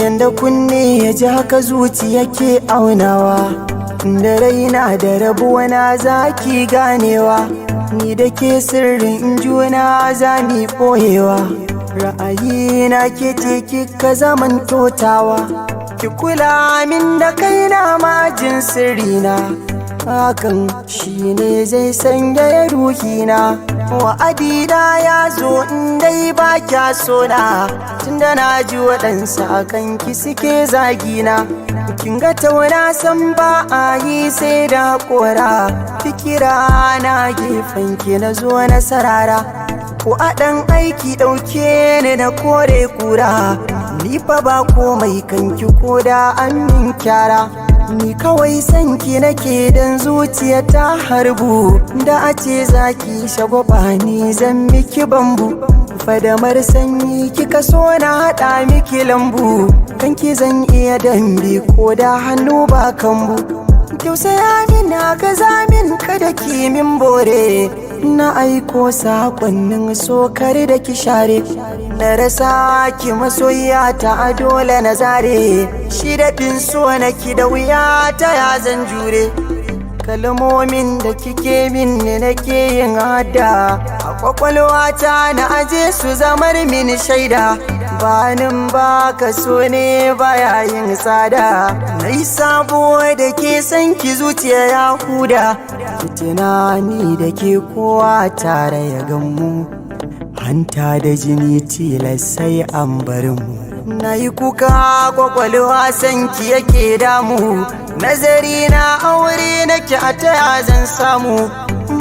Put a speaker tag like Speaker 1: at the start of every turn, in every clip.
Speaker 1: Yanda kunne ya ji haka zuciya ke aunawa, da raina da rabuwa na zaki ganewa. Ni da ke sirrin juna za mi ɓoyewa. Ra'ayi na ke ce kika zaman totawa. Ki kula min da kaina majin sirrina, hakan shine zai sanya ruhina. Wa'adina ya zo in dai ba kya sona, tunda na ji waɗansu akan ki suke zagina. Kin ga tauna san ba a yi sai da kora. Fikira na gefen ki na zo na sarara, ko a ɗan aiki ɗauke ni na kore kura. Ni fa ba komai kanki ko da an min kyara. Ni kawai sanki nake dan zuciya ta harbu. Da a ce zaki shagwaba ni zan miki bambu. Fadamar sanyi kika so na haɗa miki lambu. Kanki zan iya dambe ko da hannu ba kambu. Tausaya min haka zamin kada ki min bore. Na aiko sakonnin so kar da ki share. Na rasa ki masoyiya ta dole na zare. Shi daɗin so naki da wuya ta ya zan jure. Kalmomin da kike min ne nake yin hada a kwakwalwata, na aje su zamar min shaida. Banin ba ka so ne baya yin tsada. Na yi sabo da ke san ki zuciya ya huda. Ki tunani da ke kowa tare ya gammu, hanta da jini tilas sai an bar mu. Na yi kuka kwakwalwa sanki yake damu. Nazari na aure nake a taya zan samu.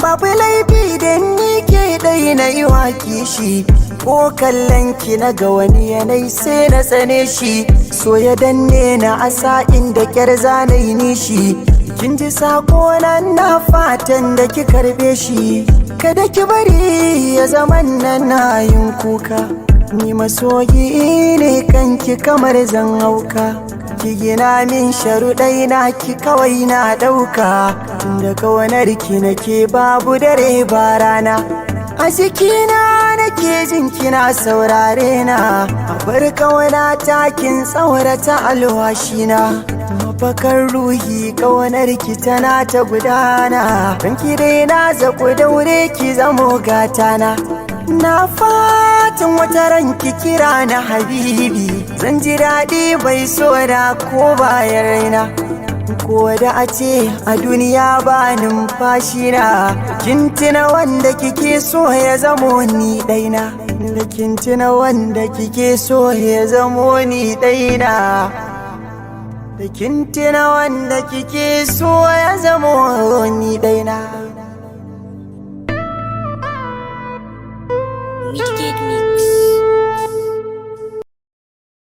Speaker 1: Babu laifi da ni ke ɗai na yi wa kishi, ko kallon ki na ga wani yanayi sai na tsane shi. So ya danne na asa inda kyar zanayi nishi. Kin ji sako nan, na fatan da ki karbe shi. Kada ki bari ya zaman nan na yin kuka. Ni masoyi ne kanki kamar zan hauka. Ki gina min sharuɗai na ki kawai na ɗauka. Tunda kawanar ki nake babu dare ba rana. A jikina nake jin kina saurare na. A bar kawana takin tsaurata alwashina. Mafakar ruhi kawanar ki tana ta gudana. Kanki dai na zaku daure ki zamo gatana. Na fatan wata ran ki kira na habibi. Zan ji daɗi bai so da ko bayan raina. Ko da a ce a duniya ba numfashi na, kin tuna wanda kike so ya zamo ni ɗaina. Da kin tuna wanda kike so ya zamo ni ɗaina. Da kin tuna wanda kike so ya zamo ni ɗaina.
Speaker 2: Wicked Mix.